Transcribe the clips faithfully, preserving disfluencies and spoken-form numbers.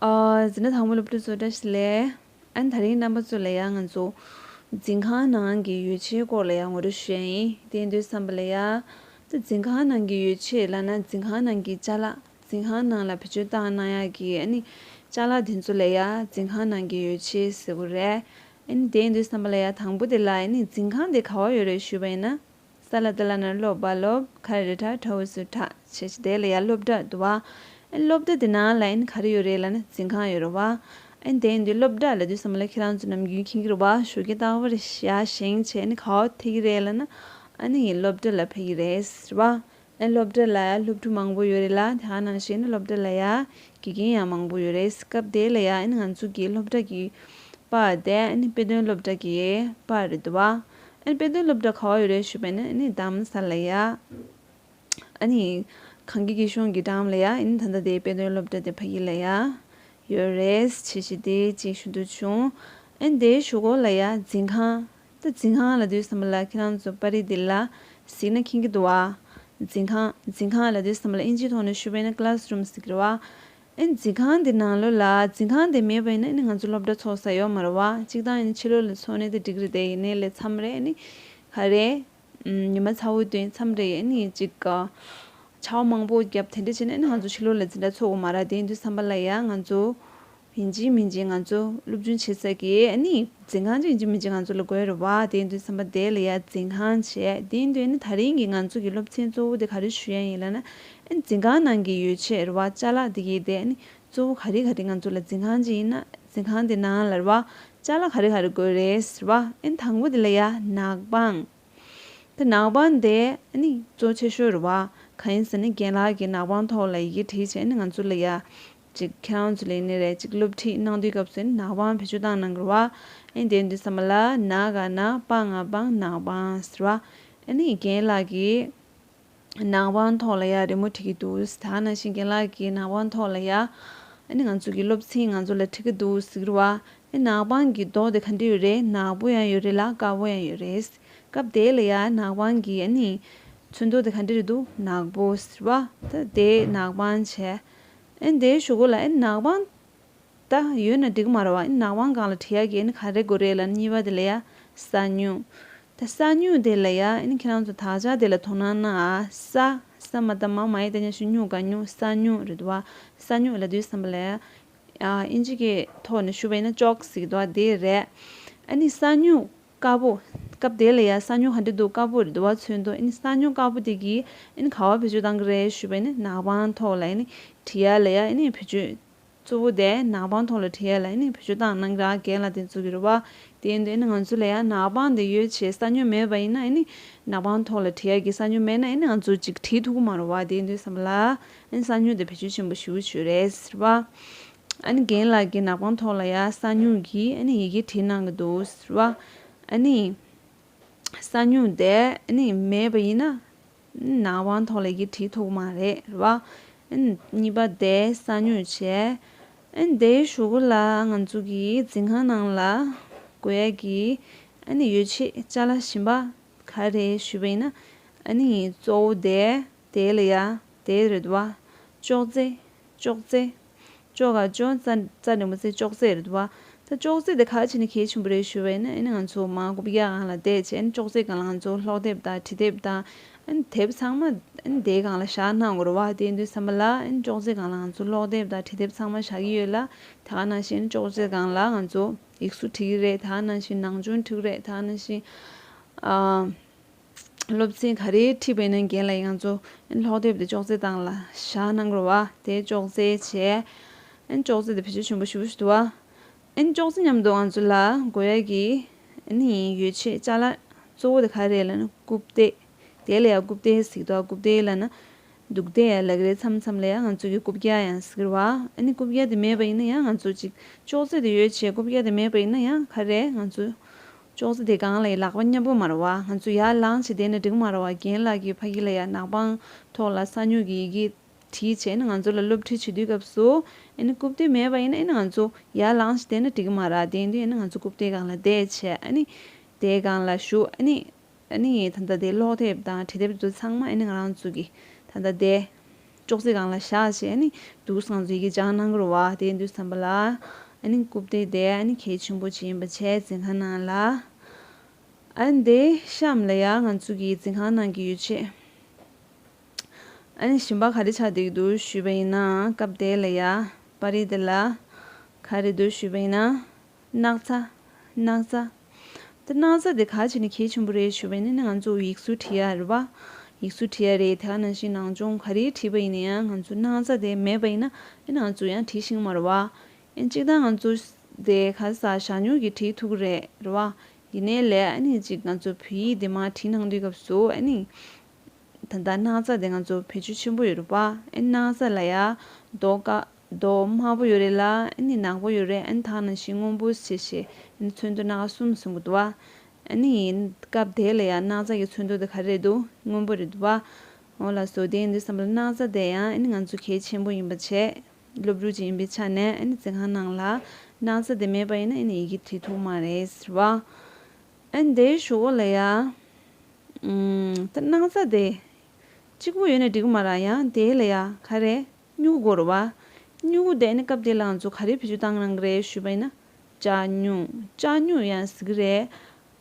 ཨ། འཛིན་གྲྭ་དང་པོ་སློབ་ཕྲུག་ཚོ་བཀྲ་ཤིས་བདེ་ལེགས། ཨ་ནི་དེ་རིང་རྣམ་པ་ཚོ་ལ་ཡ་ང་ཚོ་འཛིན་ཁང་ནང་གི་ཡོ་བྱད་སྐོར་ལ་ཡ་ངོ་སྤྲོད་ཞུ་ཡ་ཡིན། དེ་ཡིན་དུས་ཙམ་པ་ལ་ཡ། ད་འཛིན་ཁང་ནང་གི་ཡོ་བྱད་ལབ་ན་འཛིན་ཁང་ནང་གི་ཅ་ལག་འཛིན་ཁང་ནང་ལ་བེད་སྤྱོད་བཏང་གནང་ཡ་གི་ཨ་ནི་ཅ་ལག་དེ་ཚོ་ལ་ཡ་འཛིན་ཁང་ནང་གི་ཡོ་བྱད་ཟེར་གི་རེད། ཨ་ནི་དེ་ཡིན་དུས་ཙམ་པ་ལ་ཡ་དང་པོ་དེ་ལ་ཨ་ནི་འཛིན་ཁང་དེ་ག་བ་ཡོད་རེད་ཞུས་པ་ཡིན་ན། ས་ལ་ཏ་ལ་ན་སློ་བ་སློབ། ཁ་ར་བཏགས་ཁྲ་འོད་ཟེར་ཁྲ། བྱས་ཙང་དེ་ལ་ཡ་སློབ་གྲྭ་འདུག་བ། ཨ་ནི་སློབ་གྲྭ་དེ་ནང་ལ་ཨ་ནི་ག་རེ་ཡོད་རེད་ལབ་ན་འཛིན་ཁང་ཡོད་རེད་བ། ཨ་ནི་དེ་ཡིན་དུས་སློབ་གྲྭ་ལབ་དུས་ཙམ་པ་ལ་ཁྱེད་རང་ཚོ་ནམ་རྒྱུན་མཁྱེན་གྱི་རེད་བ། ཞོགས་ཀས་རྟག་པར་ཞལ་བཞེངས་བྱས་ཨ་ནི་ག་པར་ཕེབས་ཀྱི་རེད་ལབ་ན། ཨ་ནི་སློབ་གྲྭ་ལ་ཕེབས་ཀྱི་རེད་ཟེར་བ། ཨ་ནི་སློབ་གྲྭ་ལ་ཡ་སློབ་ཕྲུག་མང་པོ་ཡོད་རེད་ལ། དེ་ག་ནང་བཞིན་ཨ་ནི་སློབ་གྲྭ་ལ་ཡ་དགེ་རྒན་ཡང་མང་པོ་ཡོད་རེད། སྐབས་དེ་ལ་ཡ་ཨ་ནི་ང་ཚོ་གི་སློབ་གྲྭ་གི་པར་དེ་ཨ་ནི་དཔེ་སྟོན་སློབ་གྲྭ་གི་པར་རེད་འདུག་བ། ཨ་ནི་དཔེ་སྟོན་སློབ་གྲྭ་ག་པར་ཡོད་རེད་ཞུས་པ་ཡིན་ན་ཨ་ནི་རྡ་རམ་ས་ལ་ལ་ཡ། ཨ་ནི་གངས་སྐྱིད་སྐྱིད་གཤོངས་ཀྱི་འགྲམ་ལ་ཡ་ཨ་ནི་ད་ལྟ་དེ་དཔེ་སྟོན་སློབ་གྲྭ་དེ་ཕ་གི་ལ་ཡ་ཡོད་རེད། བྱས་ཙང་དེ་གཅིག་ཞུ་འདོད་བྱུང་། ཨ་ནི་དེའི་གཞུག་གུ་ལ་ཡ་འཛིན་ཁང་། ད་འཛིན་ཁང་ལབ་དུས་ཙམ་པ་ལ་ཁྱེད་རང་ཚོ་པར་རིས་འདི་ལ་གཟིགས་ན་མཁྱེན་གྱི་འདུག་བ། འཛིན་ཁང་། འཛིན་ཁང་ལབ་དུས་ཙམ་པ་ལ་ཨིན་ཇིའི་ཐོག་ནས་ཞུས་པ་ཡིན་ན་ཀི་ལཱ་སི་རུམ་ཟེར་གྱི་རེད་བ། ཨ་ནི་འཛིན་ཁང་འདི་ནང་ལོགས་ལ་འཛིན་ཁང་འདི་མེད་པ་ཡིན་ན་ཨ་ནི་ང་ཚོ་སློབ་གྲྭ་ཚོགས་ས་ཡོད་མ་རེད་བ། གཅིག་དང་ཨ་ནི་ཕྱི་ལོགས་ལ་ཚོགས་ནས་དེ་འགྲིག་རེད། དེ་ཡིན་ནའི་ལས་མཚམས་རེ་ཨ་ནི་ག་རེ། ཉི་མ་ཚ་བོ་དེ་མཚམས་རེ་ཨ་ནི་ཅིག་ག་ཆར་པ་མང་པོ་བརྒྱབ་དེ་འདྲ་བྱས་ནས་ཨ་ནི་ང་ཚོ་ཕྱི་ལོགས་ལ་འཛིན་གྲྭ་ཚོགས་དགོས་མ་རེད། དེ་ཡིན་དུས་ཙམ་པ་ལ་ཡ་ང་ཚོ་ཡིན་གཅིག་མིན་གཅིག་ང་ཚོ་སློབ་སྦྱོང་བྱེད་ས་གི་ཨ་ནི་འཛིན་ཁང་ཅིག་ཡིན་གཅིག་མིན་གཅིག་ང་ཚོ་ལ་དགོས་རེད་བ། དེ་ཡིན་དུས་ཙམ་པ་དེ་ལ་ཡ་འཛིན་ཁང་བྱས། དེ་ཡིན་དུས་ཨ་ནི་དེ་རིང་གི་ང་ཚོ་གི་སློབ་ཚན་གཙོ་བོ་དེ་ག་རེ་ཞུ་ཡ་ཡིན་ལབ་ན། ཨ་ནི་འཛིན་ཁང་ནང་གི་ཡོ་བྱད་རེད་བ། ཅ་ལག་དེ་གི་དེ་ཨ་ནི་གཙོ་བོ་ག་རེ་ག་རེ་ང་ཚོ་ལ་འཛིན་ཁང་ཅིག་ཡིན་ན་འཛིན་ཁང་དེ་ནང་ལ་རེད་བ། ཅ་ལག་ག་རེ་ག་རེ་དགོས་རེད་ཟེར་བ། ཨ་ནི་དང་པོ་དེ་ལ་ཡ་ནག་པང་། ད་ནག་པང་དེ་ཨ་ནི་གཙོ་ཆེ་ཤོས་རེད་བ། གང་ཡིན་ཟེར་ན་རྒན་ལགས་ཀྱིས་ནག་པང་ཐོག་ལ་ཡི་གེ་བྲིས་བྱས་ཨ་ནི་ང་ཚོ་ལ་ཡ། ཅིག་ཁྱེད་རང་ཚོ་ལ་ཡིན་ནའི་རེད། ཅིག་སློབ་ཁྲིད་གནང་དུས་སྐབས་སུ་ཨ་ནི་ནག་པང་བེད་སྤྱོད་བཏང་གནང་གི་རེད་བ། ཨ་ནི་དེ་ཡིན་དུས་ཙམ་པ་ལ་ན་ག་ན་པ་ང་པང་ནག་པང་ཟེར་བ། ཨ་ནི་རྒན་ལགས་ཀྱིས་ནག་པང་ཐོག་ལ་ཡ་རི་མོ་བྲིས་ཀྱི་འདུག། དེ་ག་ནང་བཞིན་རྒན་ལགས་ཀྱིས་ནག་པང་ཐོག་ལ་ཡ་ཨ་ནི་ང་ཚོ་གི་སློབ་ཚན་ང་ཚོ་ལ་ཁྲིད་ཀྱི་འདུག་ཟེར་གྱི་རེད་བ། ཨ་ནག་པང་གི་མདོག་དེ་ག་འདྲ་ཡོད་རེད། ནག་པོ་ཡང་ཡོད་རེད་ལ་དཀར་པོ་ཡང་ཡོད་རེད། སྐབས་དེ་ལ་ཡ་ནག་པང་གི་ཨ་ནི་ཚོན་མདོག་དེ་ག་འདྲ་རེད་འདུག། ནག་པོ་ཟེར་བ། ད་དེ་ནག་པང་བྱས། ཨ་ནི་དེའི་གཞུག་གུ་ལ་ཨ་ནི་ནག་པང་ད་ཡོད་ན་འགྲིག་གི་མ་རེད་བ། ཨ་ནི་ནག་པང་སྒང་ལ་བྲིས་ཡ་གི་ཨ་ནི་ག་རེ་དགོས་རེད་ལབ་ན་གཉིས་པ་དེ་ལ་ཡ་ས་སྨྱུག། ད་ས་སྨྱུག་དེ་ལ་ཡ་ཨ་ནི་ཁྱེད་རང་ཚོ་དག་ཆ་དེ་ལ་དོ་སྣང་གནང་ཨ། ས། ས་མ་བཏགས་སྨ། མ་ཡ་བཏགས་མྱ་ཞབས་ཀྱུ་སྨྱུ་ག་སྨྱུག། ས་སྨྱུག་རེད་འདུག་བ། ས་སྨྱུག་ལབ་དུས་ཙམ་པ་ལ་ཡ། ཨ། ཨིན་ཇི་གི་ཐོག་ནས་ཞུས་པ་ཡིན་ན་ཅོག་ཟེར་གྱི་འདུག་བ། དེ་རེད། ཨ་ནི་ས་སྨྱུག་དཀར་པོ། སྐབས་དེ་ལ་ཡ་ས་སྨྱུག་ག་འདྲ་འདུག། དཀར་པོ་རེད་འདུག་བ། ཚོན་མདོག། ཨ་ནི་ས་སྨྱུག་དཀར་པོ་དེ་གིས་ཨ་ནི་ག་པར་བེད་སྤྱོད་བཏང་གི་རེད་ཞུས་པ་ཡིན་ན་ནག་པང་ཐོག་ལ་ཨ་ནི་བྲིས་ཡ་ལ་ཡ་ཨ་ནི་བེད་སྤྱོད། གཙོ་བོ་དེ་ནག་པང་ཐོག་ལ་བྲིས་ཡ་ལ་ཨ་ནི་བེད་སྤྱོད་བཏང་གནང་གི་རེད། རྒན་ལགས་དེ་ཚོ་གི་རེད་བ། དེ་ཡིན་དུས་ཨ་ནི་ང་ཚོ་ལ་ཡ་ནག་པང་དེ་ཡོད་བྱས་ས་སྨྱུག་མེད་པ་ཡིན་ན་ཨ་ནི་ནག་པང་ཐོག་ལ་བྲིས་ཡ་གི་ས་སྨྱུག་མེད་ན་ཨ་ནི་ང་ཚོ་ཅིག་བྲིས་ཐུབ་ཀྱི་མ་རེད་བ། དེ་ཡིན་དུས་ཙམ་པ་ལ་ཨ་ནི་ས་སྨྱུག་དེ་བེད་སྤྱོད་ཆེན་པོ་ཞེ་པོ་ཅིག་ཡོད་རེད་ཟེར་བ། ཨ་ནི་རྒན་ལགས་ཀྱིས་ནག་པང་ཐོག་ལ་ཡ་ས་སྨྱུག་གིས་ཨ་ནི་ཡི་གེ་བྲིས་གནང་གི་འདུག་ཟེར་བ། ཨ་ནི་ས་སྨྱུག་དེ་ཨ་ནི་མེད་པ་ཡིན་ན་ནག་པང་ཐོག་ལ་ཡི་གེ་བྲིས་ཐུབ་ཀྱི་མ་རེད་རེད་བ། ཨ་ནི་གཉིས་པ་དེ་ས་སྨྱུག་བྱས། ཨ་ནི་དེའི་གཞུག་གུ་ལ་ང་ཚོ་གི་འཛིན་ཁང་ནང་ལ་དགོས་ཡ་གི་ཨ་ནི་ཡོ་བྱད་ཅ་ལག་གཞན་པ་ག་རེ་ཞུས་པ་ཡིན་ན། ཨ་ནི་གཙོ་བོ་དེ་དེ་ལ་ཡ་དེ་རེད་བ། ཅོག་ཙེ། ཅོག་ཙེ། ཅོ་ག་ཅོ་ཙ་ཙ་འགྲེང་བུ་ཙེ། ཅོག་ཙེ་རེད་བ། ད་ཅོག་ཙེ་དེ་ག་རེ་བྱས་ནས་གལ་ཆེན་པོ་རེད་ཞུས་པ་ཡིན་ན་ཨ་ནི་ང་ཚོ་མར་རྐུབ་བཀྱག་སྒང་ལ་བསྡད་བྱས་ཨ་ནི་ཅོག་ཙེ་སྒང་ལ་ང་ཚོ་ཀློག་དེབ་དང་བྲིས་དེབ་དང་ཨ་ནི་དེབ་ཚང་མ་ཨ་ནི་དེའི་སྒང་ལ་བཞག་གནང་དགོས་རེད་བ། དེ་ཡིན་དུས་ཙམ་པ་ལ་ཨ་ནི་ཅོག་ཙེ་སྒང་ལ་ང་ཚོ་ཀློག་དེབ་དང་བྲིས་དེབ་ཚང་མ་བཞག་གི་ཡོད་ལ། དེ་ག་ནང་བཞིན་ཅོག་ཙེ་སྒང་ལ་ང་ཚོ་ཡིག་གཟུགས་བྲིས་ཀྱི་རེད། དེ་ག་ནང་བཞིན་ནང་སྦྱོང་བྲིས་ཀྱི་རེད། དེ་ག་ནང་བཞིན་ཨ། སློབ་ཚན་ག་རེ་ཁྲིད་པ་ཡིན་ན་རྒན་ལགས་ང་ཚོ་ཨ་ནི་ཀློག་དེབ་དེ་ཅོག་ཙེ་སྟེང་ལ་བཞག་གནང་གི་རེད་བ། དེ་ཅོག་ཙེ་བྱས། ཨ་ནི་ཅོག་ཙེ་དེ་བེད་སྤྱོད་ཆེན་པོ་ཞེ་པོ་ཞིག་འདུག་བ། ཨ་ནི་ཅོག་ཙེ་མཉམ་དུ་ང་ཚོ་ལ་དགོས་ཡ་གི་ཨ་ནི་ཡོ་བྱད་ཅ་ལག་གཙོ་བོ་དེ་ག་རེ་ལབ་ན་རྐུབ་སྟེགས། དེ་ལ་ཡ་རྐུབ་སྟེགས་ཟེར་གི་འདུག། རྐུབ་སྟེགས་ལབ་ན་འདུག་སྟེགས་ཡ་ལབ་ཀྱི་རེད། མཚམས་མཚམས་ལ་ཡ་ང་ཚོ་གི་རྐུབ་བཀྱག་ཡང་ཟེར་གི་རེད་བ། ཨ་ནི་རྐུབ་བཀྱག་དེ་མེད་པ་ཡིན་ན་ཡང་ང་ཚོ་ཅིག་ཅོག་ཙེ་དེ་ཡོད་བྱས་རྐུབ་བཀྱག་དེ་མེད་པ་ཡིན་ན་ཡང་ག་རེ་ང་ཚོ་ཅོག་ཙེ་དེ་སྒང་ལ་ཡ་ལག་པ་མཉམ་པོ་མ་རེད་བ། ང་ཚོ་ཡར་ལངས་བྱས་བསྡད་ན་འགྲིག་གི་མ་རེད་བ། རྒན་ལགས་ཀྱིས་ཕ་གི་ལ་ཡ་ནག་པང་ཐོག་ལ་ས་སྨྱུག་གི་ཡི་གེ་བྲིས་བྱས་ཨ་ནི་ང་ཚོ་ལ་སློབ་ཁྲིད་བྱེད་དུས་སྐབས་སུ་ཨ་ནི་རྐུབ་སྟེགས་མེད་པ་ཡིན་ན་ཨ་ནི་ང་ཚོ་ཡར་ལངས་བྱས་བསྡད་ན་འགྲིག་གི་མ་རེད། དེ་ཡིན་དུས་ཨ་ནི་ང་ཚོ་རྐུབ་སྟེགས་སྒང་ལ་བསྡད་བྱས་ཨ་ནི་དེའི་སྒང་ལ་བཞུགས། ཨ་ནི་ཨ་ནི་ད་ལྟ་དེ་ཀློག་དེབ་དང་བྲིས་དེབ་དེ་ཚོ་ཚང་མ་ཨ་ནི་ང་རང་ཚོ་གི་ད་ལྟ་དེ་ ཅོག་ཙེ་སྒང་ལ་བཞག་བྱས་ཨ་ནི་འདུག་སེ་ང་ཚོ་ཡི་གེ་སྦྱང་གནང་གི་རེད་བ། དེ་ཡིན་དུས་ཙམ་པ་ལ་ཨ་ནི་རྐུབ་སྟེགས་དེ་ཨ་ནི་གལ་ཆེན་པོ་ཅིག་ཡིན་པ་བྱས་འཛིན་ཁང་ནང་ལ། ཨ་ནི་དེ་གཤམ་ལ་ཡ་ང་ཚོ་གི་འཛིན་ཁང་ནང་གི་ཡོ་བྱད། ཨ་ནི་ཞིམ་པ་ག་རེ་ཆགས་བསྡད་ཀྱི་འདུག་ཞུས་པ་ཡིན་ན། སྐབས་དེ་ལ་ཡ་པར་རིས་དེ་ལ་ག་རེ་འདུག་ཞུས་པ་ཡིན་ན། སྣག་ཚ། སྣག་ཚ། དེ་སྣག་ཚ་དེ་ག་བྱས་ནས་གལ་ཆེན་པོ་རེད་ཞུས་པ་ཡིན་ན། ང་ཚོ་ཡིག་གཟུགས་བྲིས་ཡ་རེད་བ། ཡིག་གཟུགས་བྲིས་ཡ་རེད། དེ་ག་ནང་བཞིན་ནང་སྦྱོང་ག་རེ་བྲིས་པ་ཡིན་ན་ཡང་ང་ཚོ་སྣག་ཚ་དེ་མེད་པ་ཡིན་ན་ཨ་ནི་ང་ཚོ་ཡང་བྲིས་ཤེས་ཀྱི་མ་རེད་བ། ཨ་ནི་གཅིག་ད་ང་ཚོ་དེ་ག་ས་ཞ་སྨྱུག་གིས་བྲིས་ཐུབ་ཀྱི་རེད་རེད་བ། ཡིན་ནའི་ལས་ཨ་ནི་གཅིག་ང་ཚོ་བོད་ཡིག་དེ་མར་བྲིས་གནང་དུས་སྐབས་སུ་ཨ་ནི། ད་ལྟ་སྣག་ཚ་དེ་ང་ཚོ་བེད་སྤྱོད་ཆེན་པོ་ཡོད་རེད་པ། ཨ་ནི་སྣག་ཚ་ལ་ཡ་མདོག་དཀར་མདོག་དམར་པོ་ཡོད་རེད་ལ་ཨ་ནི་ནག་པོ་ཡོད་རེད། ཨ་ནི་ད་ག་ནང་བཞིན་སྔོན་པོ་ཞེས་བྱས་ཨ་ནི་ཚོན་མདོག་སྣ་ཁ་གསུམ་གསུམ་གྱི་འདུག་བ། ཨ་ནི་སྐབས་དེ་ལ་ཡ་སྣག་ཚ་གི་ཚོན་མདོག་དེ་ག་རེ་རེད་འདུག་སྔོན་པོ་རེད་འདུག་བ། འོ་ལགས་སོ། དེ་ཡིན་དུས་ཙམ་པ་ལ་སྣག་ཚ་དེ་ཡང་ཨ་ནི་ང་ཚོ་གལ་ཆེན་པོ་ཡིན་པ་བྱས། སློབ་ཕྲུག་ཅིག་ཡིན་པའི་ཆ་ནས་ཨ་ནི་འཛིན་ཁང་ནང་ལ་སྣག་ཚ་དེ་མེད་པ་ཡིན་ན་ཨ་ནི་ཡི་གེ་བྲིས་ཐུབ་མ་རེད་ཟེར་བ། ཨ་ནི་དེའི་གཞུག་གུ་ལ་ཡ། ཨུམ། ད་སྣག་ཚ་དེ་གཅིག་པོ་ཡོད་ན་འགྲིག་གི་མ་རེད། ཡང་དེ་ལ་ཡ་ག་རེ་སྨྱུ་གུ་དགོས་རེད་བ། སྨྱུ་གུ་དེ་ནི་སྐབས་དེ་ལ་ང་ཚོ་ག་རེ་བེད་སྤྱོད་བཏང་གནང་གི་རེད་ཞུས་པ་ཡིན་ན། ལྕགས་སྨྱུག་ལྕགས་སྨྱུག་ཡང་ཟེར་གི་རེད།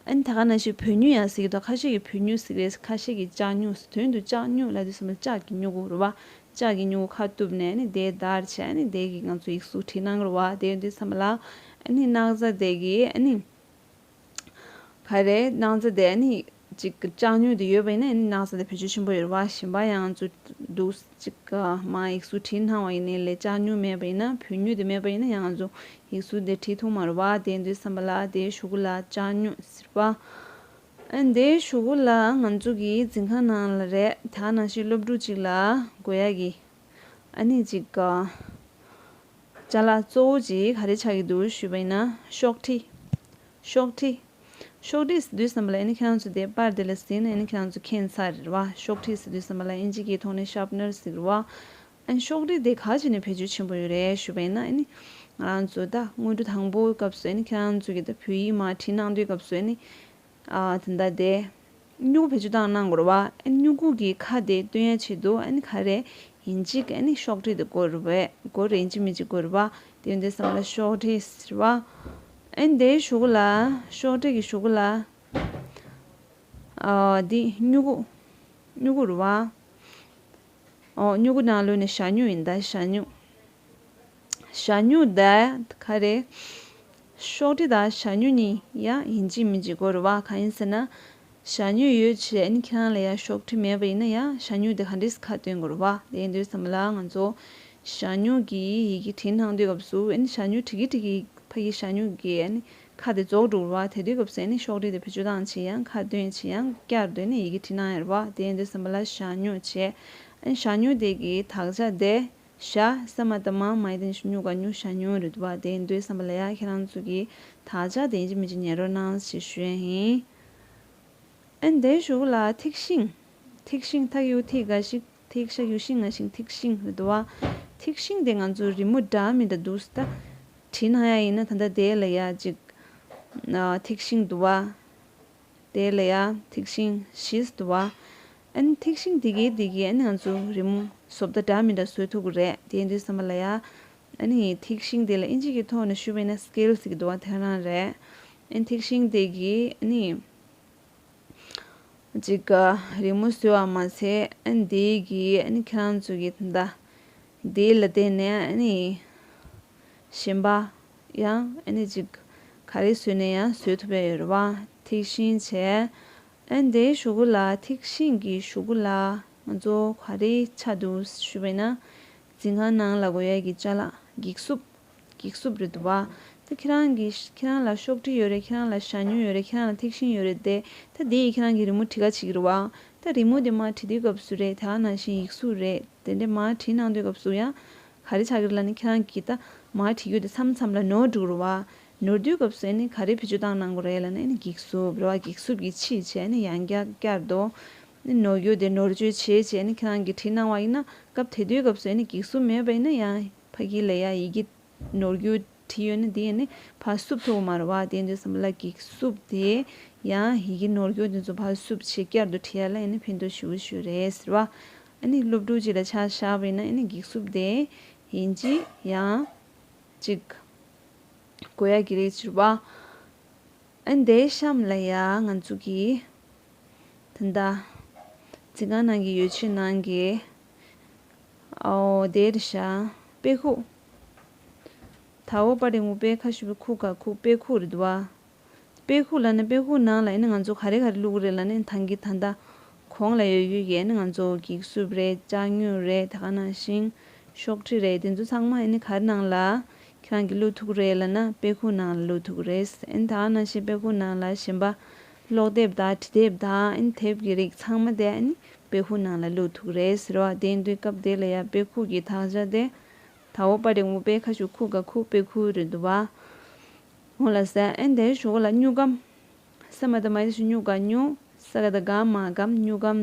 ཨ་ནི་ད་ག་ནང་བཞིན་བོད་སྨྱུག་ཡང་ཟེར་གི་འདུག་ཁ་ཤས་ཀྱིས་བོད་སྨྱུག་ཟེར་གི་རེད། ཁ་ཤས་ཀྱིས་ལྕགས་སྨྱུག་ཟེར། དོན་དུ་ལྕགས་སྨྱུག་ལབ་དུས་ཙམ་པ་ལྕགས་ཀྱི་སྨྱུ་གུ་རེད་བ། ལྕགས་ཀྱི་སྨྱུ་གུ་ཁ་གཏུབས་ནས་ཨ་ནི་དེ་བརྡར་བྱས་ཨ་ནི་དེ་གིས་ང་ཚོ་ཡིག་གཟུགས་བྲིས་གནང་གི་རེད་བ། དེ་ཡིན་དུས་ཙམ་པ་ལ་ཨ་ནི་སྣག་ཚ་དེ་གིས་ཨ་ནི། ག་རེ་སྣག་ཚ་དེ་ཨ་ནི་ཅིག་ལྕགས་སྨྱུག་དེ་ཡོད་པ་ཡིན་ན་ཨ་ནི་སྣག་ཚ་དེ་བེད་སྤྱོད་ཆེན་པོ་ཡོད་རེད་བ། གཞན་པ་ཡང་ང་ཚོ་འདུག་ཅིག་མར་ཡིག་གཟུགས་བྲིས་གནང་བ་ཡིན་ནའི་ལས་ལྕགས་སྨྱུག་མེད་པ་ཡིན་ན་བོད་སྨྱུག་དེ་མེད་པ་ཡིན་ན་ཡང་ང་ཚོ་ཡིག་གཟུགས་དེ་བྲིས་ཐུབ་མ་རེད་བ། དེ་ཡིན་དུས་ཙམ་པ་ལ་དེའི་གཞུག་གུ་ལ་ལྕགས་སྨྱུག་ཟེར་བ། ཨ་ནི་དེའི་གཞུག་གུ་ལ་ང་ཚོ་གི་འཛིན་ཁང་ནང་ལ་རེད། ད་ག་ནང་བཞིན་སློབ་ཕྲུག་ཅིག་ལ་དགོས་ཡ་གི་ཨ་ནི་ཅིག་ག་ཅ་ལག་གཙོ་བོ་ཅིག་ག་རེ་ཆགས་ཀྱི་འདུག་ཞུས་པ་ཡིན་ན་ཤོག་དྲིལ། ཤོག་དྲིལ། ཤོག་དྲིལ་ཟེར་དུས་ཙམ་པ་ལ་ཨ་ནི་ཁྱེད་རང་ཚོ་དེ་པར་དེ་ལ་གཟིགས་ནས་ཨ་ནི་ཁྱེད་རང་ཚོ་མཁྱེན་ཚར་རེད་བ། ཤོག་དྲིལ་ཟེར་དུས་ཙམ་པ་ལ་ཨིན་ཇི་གི་ཐོག་ནས་ཤར་པ་ནར་ཟེར་གི་རེད་བ། ཨ་ནི་ཤོག་དྲིལ་དེ་ག་བྱས་ནས་བེད་སྤྱོད་ཆེན་པོ་ཡོད་རེད་ཞུས་པ་ཡིན་ན། ཨ་ནི་ང་རང་ཚོ་ད་སྔོན་འགྲོ་དང་པོའི་སྐབས་སུ་ཨ་ནི་ཁྱེད་རང་ཚོ་གི་ད་བོད་ཡིག་མར་བྲིས་གནང་དུས་སྐབས་སུ་ཨ་ནི། ཨ་ད་ལྟ་དེ། སྨྱུ་གུ་བེད་སྤྱོད་བཏང་གནང་དགོས་རེད་བ། ཨ་ནི་སྨྱུ་གུ་གི་ཁ་དེ་སྟོན་ཡ་ཆེད་དུ་ཨ་ནི་ག་རེ། ཡིན་གཅིག་ཨ་ནི་ཤོག་དྲིལ་དེ་དགོས་རེད་བས། དགོས་རེད། ཡིན་གཅིག་མིན་གཅིག་དགོས་རེད་བ། དེ་ཡིན་དུས་ཙམ་ལ་ཤོག་དྲིལ་ཟེར་བ། ཨ་ནི་དེའི་གཞུག་གུ་ལ་ཤོག་དྲིལ་གྱི་གཞུག་གུ་ལ། ཨ་འདི་སྨྱུ་གུ། སྨྱུ་གུ་རེད་བ། ཨོ་སྨྱུ་གུ་ནང་ལོགས་ནས་ཞ་སྨྱུག་ཡིན་ད་ཞ་སྨྱུག་ཞ་སྨྱུག་དེ་ག་རེ། ཤོག་དྲིལ་དང་ཞ་སྨྱུག་གཉིས་ཡང་ཡིན་གཅིག་མིན་གཅིག་དགོས་རེད་བ། གང་ཡིན་ཟེར་ན། ཞ་སྨྱུག་ཡོད་བྱས་ཨ་ནི་ཁྱེད་རང་ལ་ཡང་ཤོག་དྲིལ་མེད་པ་ཡིན་ན་ཡང་ཞ་སྨྱུག་དེ་ག་འདྲས་ཁ་སྟོན་དགོས་རེད་བ། དེ་ཡིན་དུས་ཙམ་ལ་ང་ཚོ་ཞ་སྨྱུག་གི་ཡི་གེ་བྲིས་གནང་དུས་སྐབས་སུ་ཨ་ནི་ཞ་སྨྱུག་བྲིས་ཀྱི་བྲིས་ཀྱི་ཕ་གི་ཞ་སྨྱུག་གི་ཨ་ནི་ཁ་དེ་རྫོགས་འགྲོ་རེད་བ། དེ་དུས་སྐབས་སུ་ཨ་ནི་ཤོག་དྲིལ་དེ་བེད་སྤྱོད་བཏང་བྱས་ཡང་ཁ་སྟོན་བྱས་ཡང་བསྐྱར་དུ་ཨ་ནི་ཡི་གེ་བྲིས་གནང་ཡ་རེད་བ། དེ་ཡིན་དུས་ཙམ་པ་ལ་ཞ་སྨྱུག་བྱས། ཨ་ནི་ཞ་སྨྱུག་དེ་གི་དག་ཆ་དེ། ཞ་ས་མ་བཏགས་སྨ་མ་ཡ་བཏགས་སྨྱུ་ག་སྨྱུག་ཞ་སྨྱུག་རེད་འདུག་བ། དེ་ཡིན་དུས་ཙམ་པ་ལ་ཡ་ཁྱེད་རང་ཚོ་གིས་དག་ཆ་དེ་ཡིན་གཅིག་མིན་གཅིག་ཉན་རོགས་གནང་ཞེས་ཞུ་ཡ་ཡིན། ཨ་ནི་དེའི་གཞུག་ལ་ཐིག་ཤིང་། ཐིག་ཤིང་ཐ་གི་གུ་ཐི་ག་ཤི་ཐིག་ཤ་གི་གུ་ཤིང་ང་ཤིང་ཐིག་ཤིང་རེད་འདུག་བ། ཐིག་ཤིང་དེ་ང་ཚོ་རི་མོ་འདྲ་མི་འདྲ་འདུག་ད། བྲིས་གནང་ཡ་ཡིན་ན་ད་ལྟ་དེ་ལ་ཡ་ཅིག་ཨ་ཐིག་ཤིང་འདུག་བ། དེ་ལ་ཡ་ཐིག་ཤིང་བཞི་འདུག་བ། ཨ་ནི་ཐིག་ཤིང་དེ་གའི་དེ་གའི་ཨ་ནི་ང་ཚོ་རི་མོ་བཟོ་ལྟ་འདྲ་མི་འདྲ་བཟོ་ཐུབ་ཀྱི་རེད། དེ་ཡིན་དུས་ཙམ་པ་ལ་ཡ། ཨ་ནི་ཐིག་ཤིང་དེ་ལ་ཨིན་ཇི་གི་ཐོག་ནས་ཞུས་པ་ཡིན་ན་སི་ཀེལ་ཟེར་གྱི་འདུག་བ། དེ་ག་རང་རེད། ཨ་ནི་ཐིག་ཤིང་དེ་གའི་ཨ་ནི། ཅིག་ག་རི་མོ་བཟོས་པ་མ་ཟད་ཨ་ནི་དེ་གའི་ཨ་ནི་ཁྱེད་རང་ཚོ་གི་ད་ལྟ། དེ་ལ་བརྟེན་ནས་ཨ་ནི། གཞན་པ་ཡང་ཨ་ནི་ཅིག་ག་རེ་བཟོས་ནས་ཡང་བཟོ་ཐུབ་ཡ་ཡོད་རེད་བ། ཐིག་ཤིང་བྱས། ཨ་ནི་དེའི་གཞུག་གུ་ལ་ཐིག་ཤིང་གི་གཞུག་གུ་ལ་ང་ཚོ་ག་རེ་ཆགས་འདུག་ཞུས་པ་ཡིན་ན། འཛིན་ཁང་ནང་ལ་དགོས་ཡ་གི་ཅ་ལག་འགྱིག་སུབ། འགྱིག་སུབ་རེད་འདུག་བ། ད་ཁྱེད་རང་གི་ཁྱེད་རང་ལ་ཤོག་དྲིལ་ཡོད་རེད། ཁྱེད་རང་ལ་ཞ་སྨྱུག་ཡོད་རེད། ཁྱེད་རང་ལ་ཐིག་ཤིང་ཡོད་རེད་དེ། ད་དེ་ཡིས་ཁྱེད་རང་གི་རི་མོ་བྲི་ག་བྱེད་ཀྱི་རེད་བ། ད་རི་མོ་དེ་མར་བྲི་དུས་སྐབས་སུ་རེད། དེ་ག་ནང་བཞིན་ཡིག་གཟུགས་རེད། དེ་འདྲ་མར་བྲིས་གནང་དུས་སྐབས་སུ་ཡང་། ག་རེ་ཆགས་ཀྱི་རེད་ལབ་ན་ཁྱེད་རང་གིས་ད་མར་བྲིས་རྒྱུ་དེ་མཚམས་མཚམས་ལ་ནོར་འགྲོ་གི་རེད་བ། ནོར་དུས་སྐབས་སུ་ཨ་ནི་ག་རེ་བེད་སྤྱོད་བཏང་གནང་དགོས་རེད་ལབ་ན་ཨ་ནི་འགྱིག་སུབ་རེད་བ། འགྱིག་སུབ་ཀྱིས་ཕྱིས་བྱས་ཨ་ནི་ཡང་བསྐྱར་བསྐྱར་དུ། ཨ་ནི་ནོར་རྒྱུ་དེ་ནོར་བཅོས་བྱས་བྱས་ཨ་ནི་ཁྱེད་རང་གིས་བྲིས་གནང་བ་ཡིན་ན་སྐབས་དེ་དུས་སྐབས་སུ་ཨ་ནི་འགྱིག་སུབ་མེད་པ་ཡིན་ན་ཡང་ཕ་གི་ལ་ཡ་ཡི་གེ་ནོར་རྒྱུ་བྲིས་ཡོད་ན་དེ་ཨ་ནི་ཕར་བསུབ་ཐུབ་ཀྱི་མ་རེད་བ། དེ་ཡིན་དུས་ཙམ་པ་ལ་འགྱིག་སུབ་དེ་ཡང་ཡི་གེ་ནོར་རྒྱུ་དེ་ཚོ་ཕར་བསུབ་བྱས་བསྐྱར་དུ་བྲིས་ཡ་ལ་ཨ་ནི་ཕན་ཐོགས་ཞེ་པོ་ཞིག་རེད་ཟེར་བ། ཨ་ནི་སློབ་ཕྲུག་ཅིག་ལ་ཆ་བཞག་པ་ཡིན་ན་ཨ་ནི་འགྱིག་སུབ་དེ་ཡིན་གཅིག་ཡང་གཅིག་དགོས་ཡ་གི་རེད་ཟེར་བ། ཨ་ནི་དེའི་གཤམ་ལ་ཡ་ང་ཚོ་གི་ད་ལྟ་འཛིན་ཁང་ནང་གི་ཡོ་ཆས་ནང་གི་ཨོ་དེ་རེད་ཤག་དཔེ་ཁུག་ད་འོ་པ་རེ་ངུ་པའི་ཁ་ཤུ་པའི་ཁུག་ག་ཁུག་དཔེ་ཁུག་རེད་འདུག་བ། དཔེ་ཁུག་ལབ་ན་དཔེ་ཁུག་ནང་ལ་ཨ་ནི་ང་ཚོ་ག་རེ་ག་རེ་བླུགས་རེད་ལབ་ན་ཐང་གི་ད་ལྟ་གོང་ལ་ཡོད་ཡོད་ཡས་ཨ་ནི་ང་ཚོ་འགྱིག་སུབ་རེད། ལྕགས་སྨྱུག་རེད། དེ་ག་ནང་བཞིན་ཤོག་དྲིལ་རེད། དེ་ཚོ་ཚང་མ་ཨ་ནི་ག་རེ་ནང་ལ་ཁྱེད་རང་གི་བླུགས་ཐུབ་ཀྱི་རེད་ལབ་ན་དཔེ་ཁུག་ནང་ལ་བླུགས་ཐུབ་ཀྱི་རེད། ཨ་ནི་དེ་ག་ནང་བཞིན་དཔེ་ཁུག་ནང་ལ་གཞན་པ་ཀློག་དེབ་དང་འབྲི་དེབ་དང་ཨ་ནི་དེབ་ཀྱི་རིགས་ཚང་མ་དེ་ཨ་ནི་དཔེ་ཁུག་ནང་ལ་བླུགས་ཐུབ་ཀྱི་རེད་ཟེར་བ། དེ་ཡིན་དུས་སྐབས་དེ་ལ་ཡ་དཔེ་ཁུག་གི་དག་ཆ་དེ་ད་འོ་པ་རེ་ངུ་པའི་ཁ་ཤུ་ཁུག་ག་ཁུག་དཔེ་ཁུག་རེད་འདུག་བ། འོང་ལ་ཟེར། ཨ་ནི་དེའི་གཞུག་ལ་སྨྱུག་སྒམ། ས་མ་བཏགས་སྨ་ཡ་བཏགས་སྨྱུ་སྨྱུག་ག་སྨྱུག་ས་ག་བཏགས་སྒ་མ་སྒམ། སྨྱུག་སྒམ།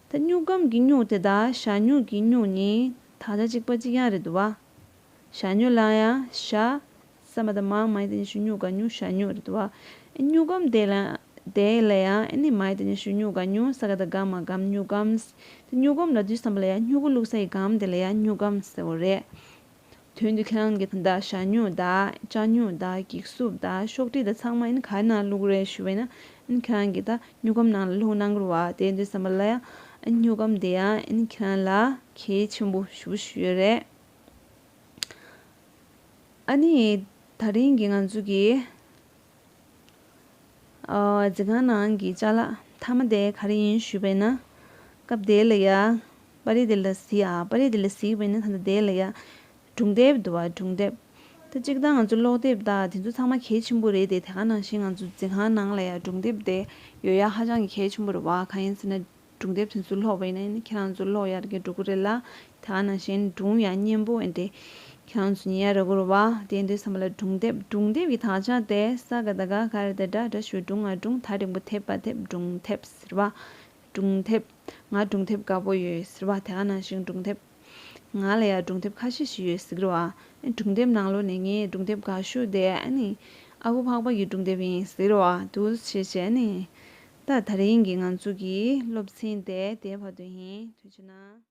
ད་སྨྱུག་སྒམ་གྱི་སྨྱུག་དེ་དང་ཞ་སྨྱུག་གི་སྨྱུག་གཉིས་དག་ཆ་གཅིག་པ་གཅིག་རྐྱང་རེད་འདུག་བ། ཞ་སྨྱུག་ལ་ཡང་ཞ། ས་མ་བཏགས་སྨ་མ་ཡ་བཏགས་སྨྱ་ཞ་སྨྱུག་ག་སྨྱུག་ཞ་སྨྱུག་རེད་འདུག་བ། སྨྱུག་སྒམ་དེ་ལ་དེ་ལ་ཡང་ཨ་ནི་མ་ཡ་བཏགས་མྱ་ཞ་མྱུག་ག་མྱུག་ས་ག་བཏགས་སྒ་མ་སྒམ། སྨྱུག་སྒམ། དེ་སྨྱུག་སྒམ་ལབ་དུས་ཙམ་པ་ལ་ཡང་སྨྱུ་གུ་བླུགས་སའི་སྒམ་དེ་ལ་ཡང་སྨྱུག་སྒམ་ཟེར་བ་རེད། དོན་དུ་ཁྱེད་རང་གིས་ད་ལྟ་ཞ་སྨྱུག་དང་ལྕགས་སྨྱུག་དང་འགྱིག་སུབ་དང་ཤོག་དྲིལ་དང་ཚང་མ་ཨ་ནི་ག་རེ་ནང་བླུགས་རེད་ཞུས་པ་ཡིན་ན་ཨ་ནི་ཁྱེད་རང་གིས་ད་སྨྱུག་སྒམ་ནང་ལ་བླུགས་གནང་གི་རེད་བ། དེ་དུས་ཙམ་པ་ལ་ཡང་ཨ་ནི་སྨྱུག་སྒམ་དེ་ཡང་ཨ་ནི་ཁྱེད་རང་ལ་གལ་ཆེན་པོ་ཞེ་པོ་ཞིག་ཡོད་རེད། ཨ་ནི་ད་རིང་གི་ང་ཚོ་གི་ཨ་འཛིན་ཁང་ནང་གི་ཅ་ལག་མཐའ་མ་དེ་ག་རེ་ཡིན་ཞུས་པ་ཡིན་ན། སྐབས་དེ་ལ་ཡ། པར་རིས་དེ་ལ་གཟིགས་ཨ། པར་རིས་དེ་ལ་གཟིགས་པ་ཡིན་ན་ད་ལྟ་དེ་ལ་ཡ། སྒྲུང་དེབ་འདུག་བ། སྒྲུང་དེབ། ད་གཅིག་ད་ང་ཚོ་ཀློག་དེབ་དང་དེ་ཚོ་ཚང་མ་གལ་ཆེན་པོ་རེད་དེ། དེ་ག་ནང་བཞིན་ང་ཚོ་འཛིན་ཁང་ནང་ལ་ཡ་སྒྲུང་དེབ་དེ་ཡོད་ཡ་ཧ་ཅང་གི་གལ་ཆེན་པོ་རེད་བ། གང་ཡིན་ཟེར་ན། སྒྲུང་དེབ་དེ་ཚོ་ཀློག་པ་ཡིན་ན་ཡིན་ན་ཁྱེད་རང་ཚོ་ཀློག་ཡག་གི་འགྲོ་གི་རེད་ལ། དེ་ག་ནང་བཞིན་སྒྲུང་ཡང་སྙན་པོ་ཡིན་ཏེ། ཁྱེད་རང་ཚོ་ཉན་ཡག་རག་གི་རེད་བ། དེ་ཡིན་དུས་ཙམ་པ་ལ་སྒྲུང་དེབ། སྒྲུང་དེབ་ཀྱི་དག་ཆ་དེ་ས་ག་བཏགས་སྒ་ག་ར་བཏགས་སྒྲ། སྒྲ་ཞབས་ཀྱུ་སྒྲུང་། ང་སྒྲུང་། ད་འགྲེང་བུ་དེབ་པ་དེབ། སྒྲུང་དེབ་ཟེར་བ། སྒྲུང་དེབ། ང་སྒྲུང་དེབ་དགའ་པོ་ཡོད་ཟེར་བ། དེ་ག་ནང་བཞིན་སྒྲུང་དེབ། ང་ལ་ཡང་སྒྲུང་དེབ་ཁ་ཤས་ཤིག་ཡོད་ཟེར་གི་རེད་བ། སྒྲུང་དེབ་ནང་ལོགས་ནས་ངའི་སྒྲུང་དེབ་དགའ་ཤོས་དེ་ཨ་ནི་ཨ་ཁུ་ཕག་པ་གི་སྒྲུང་དེབ་ཡིན་ཟེར་གི་རེད་བ། འདུག་བྱས་བྱས་ཨ་ནི། ད་དེ་རིང་གི་ང་ཚོ་གི་སློབ་ཚན་དེ་དེ་བར་དུ་ཡིན། ཐུགས་རྗེ་གནང་།